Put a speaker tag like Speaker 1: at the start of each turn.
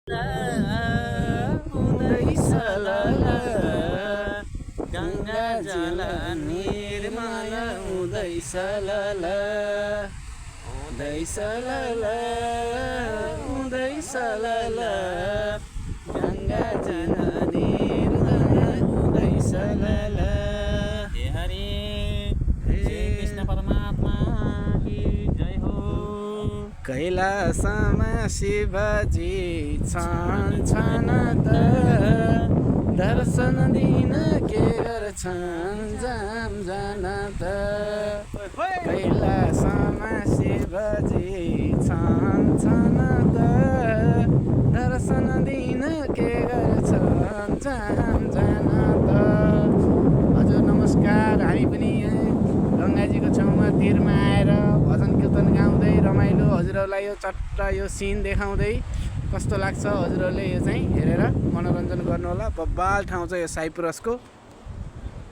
Speaker 1: हुँदैछ लला गङ्गा जल निर्मल हुँदैछ लला हुँदैछ लला हुँदैछ लला गङ्गा जल निर्मल हुँदैछ लला। हे हरि श्री कृष्ण परमात्मा की जय हो। कैलासमा शिवजी छन् त दर्शन दिन के गर्छन् जाम जान त। कैलासमा शिवजी छन् त दर्शन दिन के गर्छन् जाम जान त। हजुर नमस्कार। हामी पनि गङ्गाजीको छेउमा तीरमा आएर भजन कीर्तन गाउँदै रमाइलो हजुरहरूलाई यो चट्ट यो सिन देखाउँदै कस्तो लाग्छ हजुरहरूले यो चाहिँ हेरेर मनोरञ्जन गर्नुहोला। बब्बाल ठाउँ छ यो साइप्रसको।